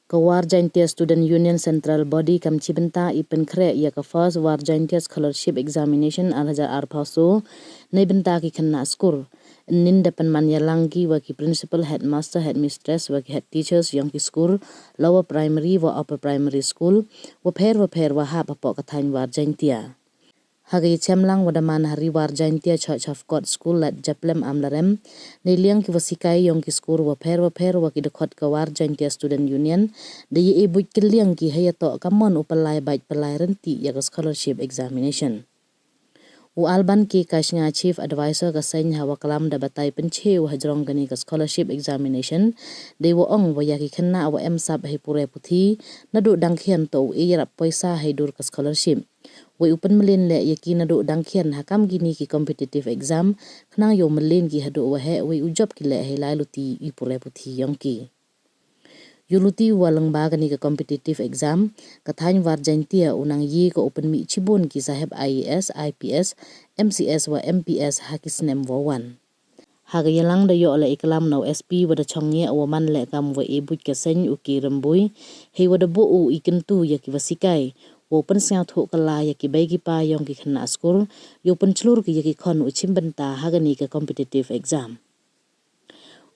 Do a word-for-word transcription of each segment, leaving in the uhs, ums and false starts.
Ka War Jaintia Student Union Central Body kam chibynta i pynkhreh ya ka First War Jaintia Scholarship Examination ar hajar arphaw so neibynta ki khynnah skur. Ynnin da pynman yalang ki wa ki principal, headmaster, headmistress wa ki head teachers yong ki skur, lower primary wa upper primary school, wa pher wa pher wa hap hapoh ka thaiñ War Jaintia. Ha ka yachemlang wa da man ha Ri War Jaintia Church Half Court School, Ladjaplem, Amlarem, neiliang ki wa sikai yong ki skur wa pher wa pher wa ki dkhot ka War Jaintia Student Union da ya e buit kylliang ki ha yatoh ka mon u pynlai bait pynlai rynti ya ka scholarship examination. U Alban K Kashnya, Chief Advisor ka seng, ha wa klam da batai pynche u hajrong kani ka scholarship examination, dei wa ong wa ya ki khynnah wa em sap hei pure puthi, naduh dang khian toh u e yarap poisa hei dur ka scholarship. Wei u pynmlien leh ya ki naduh dang khian ha kam kini ki competitive exam, khnang yow mlien ki haduh wa heh, wei u jop ki leh hei lai luti i pure puthi yong ki. Yow luti wa lyngba kani ka competitive exam, ka thaiñ War Jaintia u nang ye ka u pynmih chibun ki saheb I A S, I P S, M C S wa M P S ha ki snem wa wan. Ha ka yalang da yoh leh i klam na u S P wa da chong ye wa man leh kam wa e buit ka seng, u K Rymbui, hei wa da buh u i kyntu ya ki wa sikai wow pynsngewthuh kylla ya ki bei ki pa yong ki khynnah skur, yow pynchlur ki ya ki khon u chimbynta ha kani ka competitive exam.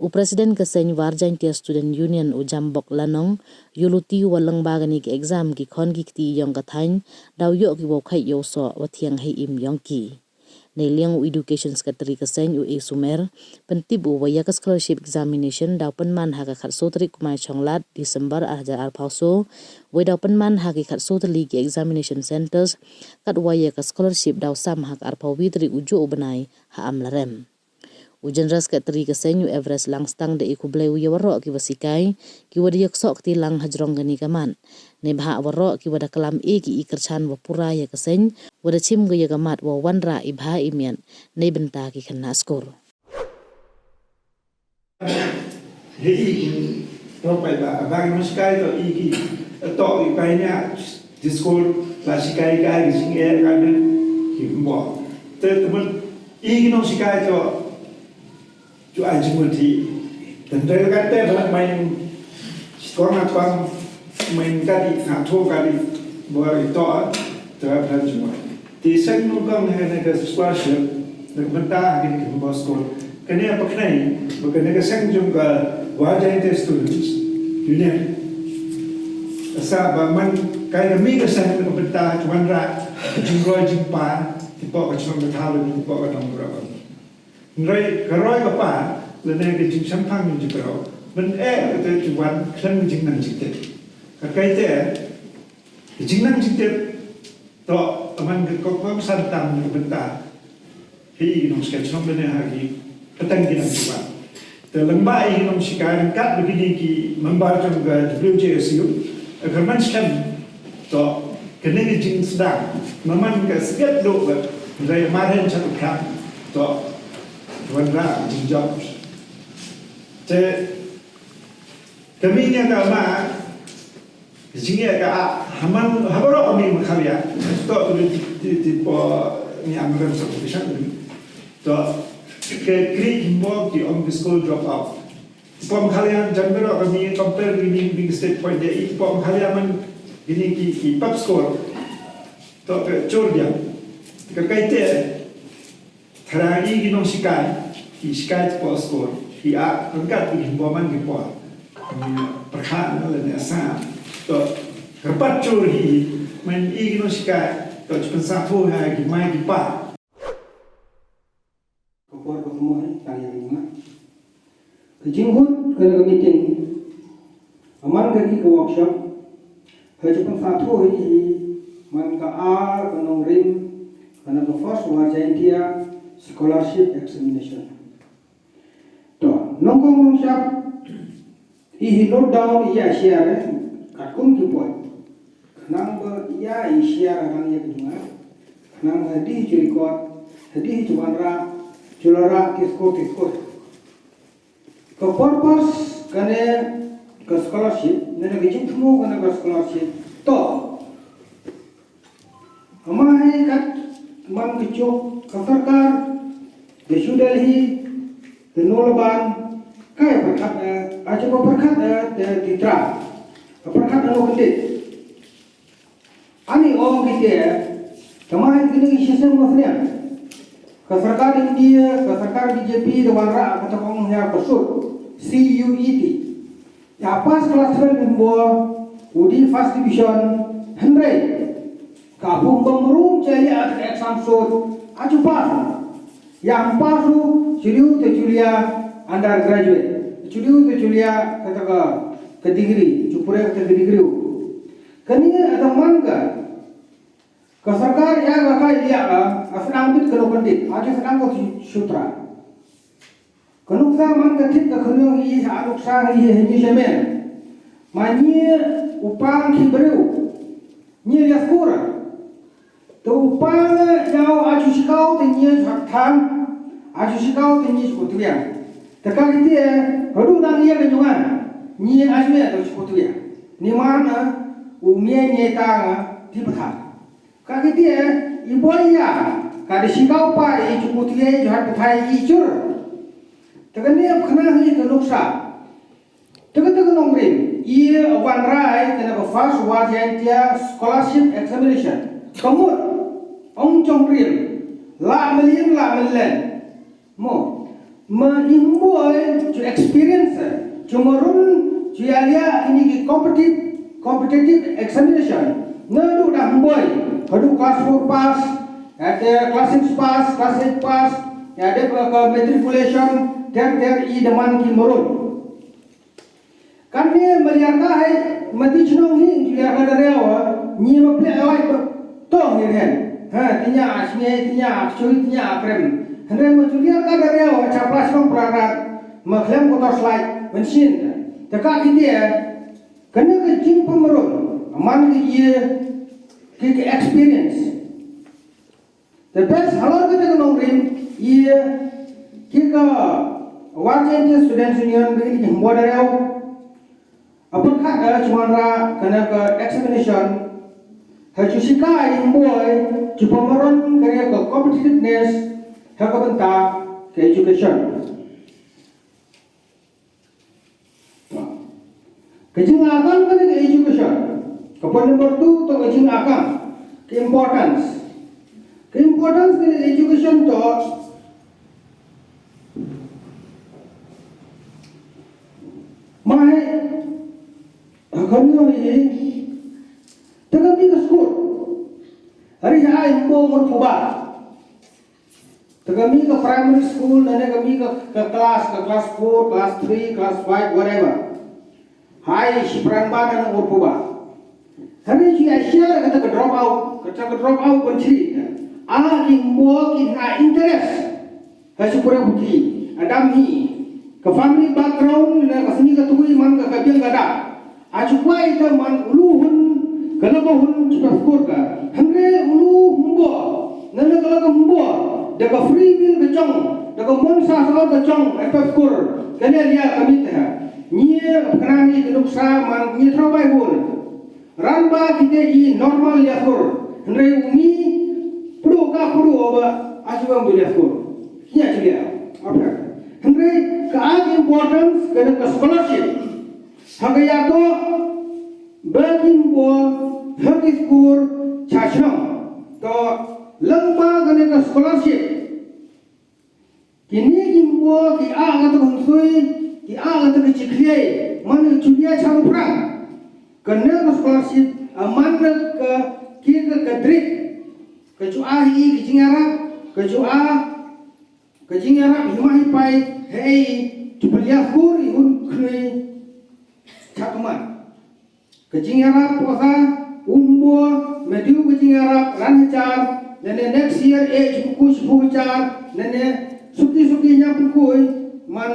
U President ka seng War Jaintia Student Union, u Jambok Lanong, yow luti wa lyngba kani ka exam ki khon ki kti yong ka thaiñ daw yoh ki wow khait yow soh wa thiang hei im yong ki. Neiliang u Education Secretary ka seng, u A Sumer, pyntip u wa ya ka scholarship examination daw pynman ha ka khatso tarik Kmaichonglad, December ar hajar arphaw so, wei daw pynman ha ki khatso tylli ki examination centres, katwa ya ka scholarship daw sam ha ka arphaw wi tarik u juh u bnai ha Amlarem. U General Secretary ka seng, u Everest Langstang, da e khublei u ya waroh ki wa sikai, ki wa da yaksoh kti lang hajrong kani ka mat. Neibhah waroh ki wa da klam e ki i kyrchan wa pura ya ka seng, wa da chim ka ya ka mat wa wanrah i bha i miat neibynta ki khynnah skur. Hei i ki, toh paidbah, bang nong sikai toh i ki, toh i paidbah, diskur, la sikai ka, ki jingeh ka, ki mo. Te, te mon, i ki nong sikai toh, ju ai jingmut hi. Te, te, ka te, ba, main, skwang, skwang, main ka di, nga tho ka di, bo i toh, te, ba, jingmut. Te seng nongkong ha kani ka scholarship, na ka bynta ha kani ka Don Bosco. Kani a paknai, ba kani ka seng jong ka War Jaintia Students Union. Sa ba man kai ka mi ka seng na ka bynta ha ka wanrah, jingroi jingpa, ti poh ka chnong ka thaw, ti poh ka nong bro. Nroi, ka roi ka pa, lane ka jingshemphang jong jingpro. Ban eh, ka te ki wan, khlem jingnang jingtip. Ka kai te, Ka jingnang jingtip, toh, aman ka kong kong san tam na ka bynta. Hei i ki nong sikai chnong bene ha ki, patang ki nang sikai. Te lymba i ki nong sikai ryngkat bad kini ki member jong ka W J S U, ka man skhem, toh, kani ka jingsdang, man ka sdang doh ka, rai marhen chatu kham, toh, wanrah jingjop. Te, kami nia ka ma, Jingeh ka, ah, haman, habaroh kami Meghalaya. Toh tu di, di, di po ni Amrem sa ko bisan ni. Toh, ke kri kimbo ki ong ki school drop out. Di po Meghalaya, jan baroh kami compare ni big state point dia. Di po Meghalaya man gini ki, ki top score. Toh ke chor dia. Ke kai te. Tharang i ki nong sikai, ki sikai ti po skur, ki a, ryngkat ki himbo man ki po. Ni pyrkhat na le ni asa. To, rapat chur hi, man i ki nong sikai, to, chi pynsah pho ha ki mai ki pa. Ka por ka mo hi, tang yang ni ma. Ka jinghut ka na ka meeting, aman ka ki ka workshop, ha chi pynsah pho hi, man ka ar ka nongrim, ka na ka first War Jaintia scholarship examination. To, nongkong nongshap, i hi note down i ya share, eh, katkum ki point. Khnang ba ya i share nang ya ki dunga. Khnang ha di hi chi record, ha di hi chi wanrah, chi la rah ki skur ki skur. Ka purpose kane ka scholarship, ne ka jingthmu kane ka scholarship, to. Ama hai kat man ka chok ka sorkar, da shu Delhi, da nolaban, kai pyrkhat, eh, aja ba pyrkhat, eh, da titra. Ka pyrkhat ano kyntit. Ani ong kite, ka ma hi kini ki shisnem ko snem. Ka sorkar India, ka sorkar B J P da wanrah ka tokong ya ka sut, C U E T. Ya pass class twelve mo, u di first division, hynrei ka pum bam rum cha ya ka exam sut, a chu pass. Ya pass u, chu diu te chu lia undergraduate. Chu diu te chu lia kata ka, ka degree, chu pure kata ka degree u. Kani ata man ka, ka sorkar ya ka kai lia ka, a sdang bit ka lo kandit, a chu sdang ko sutra. Ka nuksa man ka thik ka khynñiong i ha nuksa i ha ni shamen. Ma ni u pang ki breu. Ni lia skura. To u pang yau a chu shikau te ni hak thang. A chu shikau te ni chu kutria. Te ka kiti e, hadu nang ia ka nyungan. Ni a chu ia to chu kutria. Ni man a, u mie ni ta nga, ti patha. Ka kiti e, i boi ya, ka de shikau pa, i chu kutria, i chu hat pathai, i chur. Te ka ni ap khana hi ka nuksa. Te ka te ka nongrim, i wanrai, te na ka first War Jaintia scholarship examination. Ka mut, ong chong rim, la million, la million. Mo, ma i hmboi, chu experience, chu marun, chu ya lia, ini ki competitive, competitive examination. Nga du da hmboi, hadu class four pass, ya de class six pass, class eight pass, ya de ka, ka matriculation, ter ter i da man ki marun. Kan ni maliar ka hai, mati chnong hi, juliar ka da rewa, ni ma ple awai ba, to hi ren. Ha, tinya asmi, tinya akchui, tinya akrem. Hynre ma juliar ka da rewa, chapla chnong prarat, ma khlem ko torchlight, mensin. Te ka kiti e, kani ka jingpynmarun, man ki ye, ki, ki experience. The best halor kata ka nongrim, i ki ka War Jaintia Students Union, bini ki hmbo da rew. Apun khat da chuan ra, kane ka examination. Ha chu shika i hmbo, chu pamaron kane ka competitiveness, ha ka bynta ka education. Ka jingakam kane ka education. Ka point number two to ka jingakam. Ka importance. Ka importance kane ka education to. Mai, ha ka nyo hi. Te ka mi ka school. Hari ha i mo mo puba. Te ka mi ka primary school, nane ka mi ka, ka class, ka class four, class three, class five, whatever. Hai, shi pran ba na ngur puba. Hari chi a share kata ka drop out, kata ka drop out ban chi. A ki mo ki na interest. Ha shi pura puthi. Adam hi. Ka family background, na ka sini ka tui man ka ka biang ka da. Achu kwai te man ulu hun, ka laba hun chu pep skur ka. Hynre ulu hmbo, nane ka laba hmbo, da ka free will ka chong, da ka mon sa sa ka chong, e pep skur, kane lia ka mi te ha. Ni, kane ni ka nuksa man, ni thrau bai hun. Ran ba kite i normal lia skur. Hynre u mi, pru ka pru o ba, achu bang du lia skur. Ni achu lia, apa. Hynre ka a importance, kane ka scholarship. Ha ka ya to, ba ki mo, ha ki skur, cha chnong. To, lang ba kane ka scholarship. Kini ki mo, ki a ka to ka sui, ki a ka to ka chikliai, man ka chulia cha u prang. Kane ka scholarship, a man ka ki ka, ka drip. Ka chu a hi, ki jingara, ka chu a, ka jingara, hi ma hi pai, hei, chu paliak kur, i hun khnui. Chakma. Ka jingyarap poksa, umbo, mediu ka jingyarap, ran hajar, nane next year, eh, chipuku, chipu hajar, nane suki, suki, nya pukui, man,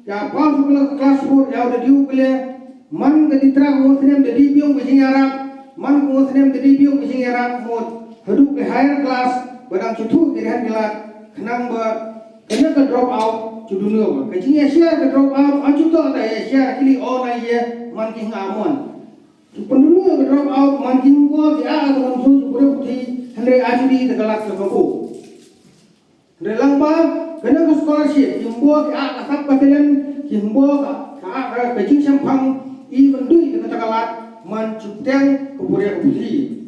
ya pass u kala class four, ya udah diu kale, man ka ditra ko snem da di biong ka jingyarap, man ko snem da di biong ka jingyarap, mot, hadu ka higher class, badang chutu ka higher class, khnang ba, Kane ka drop out, chu dunu ba. Ka jing ya share ka drop out, a chu to ta ya share, kili o na ye, man ki nga mon. Chu pun dunu ka drop out, man ki ngo ki a ka mon su, chu pura puthi, hynre a chu di ta ka lak ka ko. Hynre lang ba, kane ka scholarship, ki ngo ki a ka sap ka talent, ki ngo ka, ka, ka, ka jing sham phang, i ban dui ka ta ka lak, man chutæ ka buriah ka puthi.